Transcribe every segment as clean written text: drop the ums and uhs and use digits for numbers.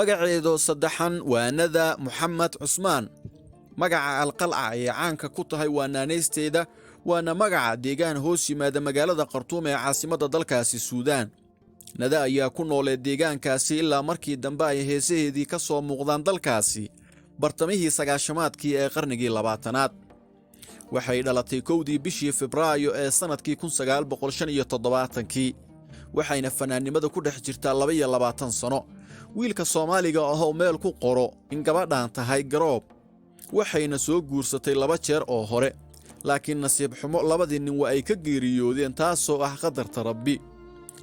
Magaceedo saddexan waa Nada Moxamed Cusmaan. Magaca Alqalca ayay caanka ku tahay, waa naanaysteeda, waana magaca deegaan hoos yimaada magaalada Khartuum ee caasimadda dalkaasi Suudaan. Nada ayaa ku nooleed deegaankaasi ilaa markii dambe ay heesaheedii ka soo muuqdaan dalkaasi bartamihii 90-aadkii ee qarnigii 20aad. Waxay dhalatay 1dii bishii Febraayo ee sannadkii 1975-kii, waxayna fanaannimada ku dhex jirtaa 22 sano. Wiilka Soomaaliga ahoo meel ku qoro in gabadhan tahay garoob. Waxayna soo guursatay laba jeer oo hore, laakiin nasiib xumo labadii nin waa ay ka geeriyoodeen, taasoo ah qadarta Rabbi.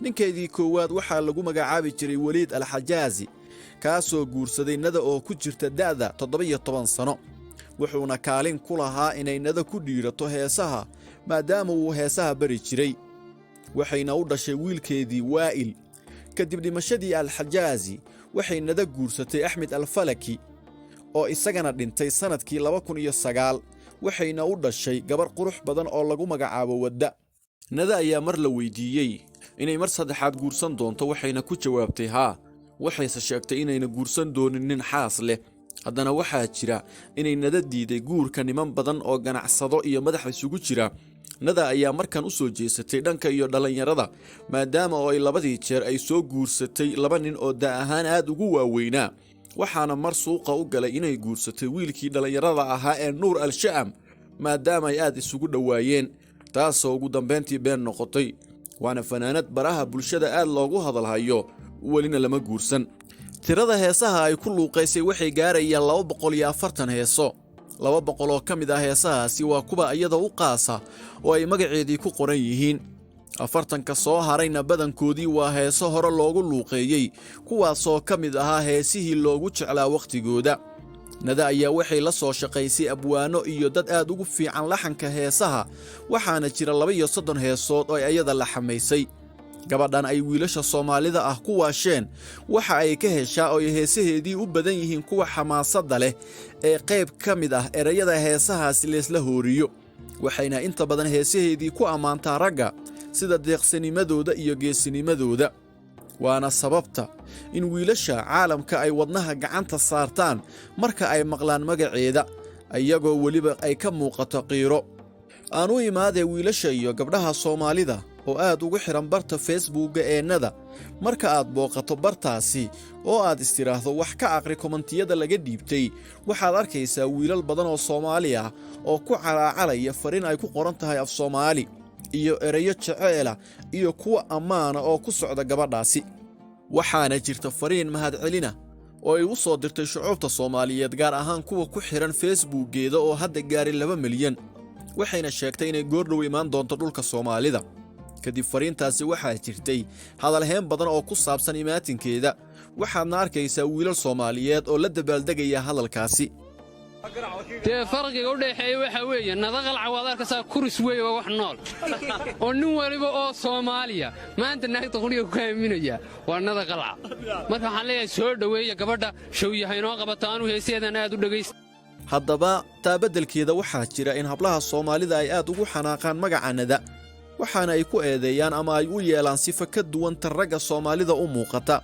Ninkeedii koowaad waxaa lagu magacaabi jiray Weliid Alxajaazi, kaasoo guursaday Nada oo ku jirta da'da 17 sano, wuxuuna kaalin ku lahaa inay Nada ku dhiirato heesaha, maadaama uu heesaha bari jiray. Waxayna u dhashay wiilkeedii Waa'il. Kadib dhimashadii Alxajaazi, waxay Nada guursatay Axmed Alfalaki oo isagana dhintay sannadkii 2009, waxayna u dhashay gabar qurux badan oo lagu magacaabo Wadda. Nada ayaa mar la weydiiyey inay mar saddexaad guursan doonto, waxayna ku jawaabtay haa, waxayse sheegtay inayna guursan doonin nin xaas leh. Haddana waxaa jira inay Nada diiday guurka niman badan oo ganacsado iyo madax isugu jira. Nada ayaa markan u soo jeesatay dhanka iyo dhallinyarada, maadaama oo ay labadii jeer ay soo guursatay laba nin oo da' ahaan aad ugu waaweynaa. Waxaana mar suuqa u galay inay guursatay wiilkii dhallinyarada ahaa ee Nuur Al-Sha'am, maadaama ay aad isugu dhowaayeen, taasoo ugu dambayntii been noqotay. Waana fanaanad baraha bulshada aad loogu hadalhayo, welina lama guursan. Tirada heesaha ay ku luuqaysay waxay gaarayaan 240 heeso. 200 oo ka mid ah heesahaasi waa kuwa iyada u qaasa oo ay magaceedii ku qoran yihiin. 40-ka soo harayna badankoodii waa heeso hore loogu luuqeeyey, kuwaasoo ka mid ahaa heesihii loogu jeclaa wakhtigooda. Nada ayaa waxay la soo shaqaysay abwaano iyo dad aad ugu fiican laxanka heesaha, waxaana jira 32 heesood oo ayada la xamaysay. Gabadhan ay wiilasha Soomaalida ah ku waasheen waxa ay ka heshaa oo ay heesaheedii u badan yihiin kuwa xamaasadda leh ee qayb ka mid ah erayada heesahaasi leesla hooriyo. Waxayna inta badan heesaheedii ku ammaantaa ragga, sida deeqsanimadooda iyo geesinimadooda, waana sababta in wiilasha caalamka ay wadnaha gacanta saartaan marka ay maqlaan magaceeda, iyagoo weliba ay ka muuqato qiiro. Aan u imaadee wiilasha iyo gabdhaha Soomaalida oo aad ugu xidhan barta Facebookga ee Nada. Marka aad booqato bartaasi oo aad istiraahdo wax ka aqri kommentiyada laga dhiibtay, waxaad arkaysaa wiilal badan oo Soomaali ah oo ku calaacalaya fariin ay ku qoran tahay af Soomaali iyo erayo jeceela iyo kuwa ammaana oo ku socda gabadhaasi. Waxaana jirta fariin mahadcelina oo ay u soo dirtay shucuubta Soomaaliyeed, gaar ahaan kuwa ku xidhan Facebookgeeda oo hadda gaaray 2 milyan. Waxayna sheegtay inay goordhow imaan doonto dhulka Soomaalida. Kadib fariintaasi waxaa jirtay hadalheen badan oo ku saabsan imaatinkeeda, waxaadna arkaysaa wiilal Soomaaliyeed oo la dabaaldegaya hadalkaasi. Dee farqiga u dhexeeya waxaa weeye, Nada Qalca waad arkaysaa, kuris weeye, waa wax nool oo nin waliba oo Soomaaliya maanta naagta quriga ku aaminaya waa Nada Qalca. Marka waxaan leeyahay, soo dhoweeya gabadha, showyaha inoo qabato, anuu heeseedan aad u dhegaysta. Haddaba taa beddelkeeda waxaa jira in hablaha Soomaalida ay aad ugu xanaaqaan magaca Nada, waxaana ay ku eedeeyaan ama ay u yeelaan sifo ka duwan tan ragga Soomaalida u muuqata.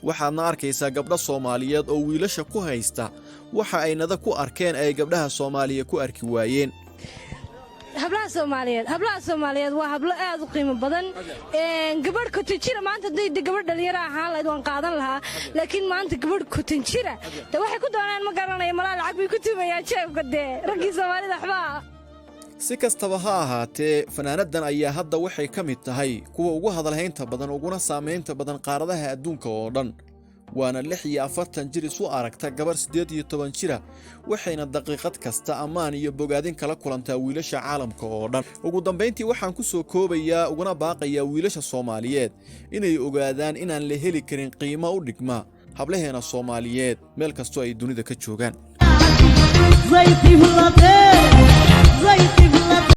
Waxaadna arkaysaa gabdho Soomaaliyeed oo wiilasha ku haysta waxa ay Nada ku arkeen ay gabdhaha Soomaaliya ku arki waayeen. Hablaha Soomaaliyeed, hablaha Soomaaliyeed waa hablo aad u qiimo badan. Gabadh 50 jira maanta hadday de gabadh dhalinyaro ahaan lahayd, waan qaadan lahaa, laakiin maanta gabadh 50 jira de waxay ku doonaan ma garanayo. Malaa lacag bay ku tumayaan jeebka dee raggii Soomaalida waxbaa. Si kastaba ha ahaatee, fanaanaddan ayaa hadda waxay ka mid tahay kuwa ugu hadalhaynta badan uguna saamaynta badan qaaradaha adduunka oo dhan. Waana 46 jir isu aragta gabar 18 jira, waxayna daqiiqad kasta ammaan iyo bogaadin kala kulantaa wiilasha caalamka oo dhan. Ugu dambayntii, waxaan ku soo koobayaa uguna baaqayaa wiilasha Soomaaliyeed inay ogaadaan inaan la heli karin qiimo u dhigma hablaheena Soomaaliyeed, meel kastoo ay dunida ka joogaan. زيتي في اللطيف، زيتي في اللطيف.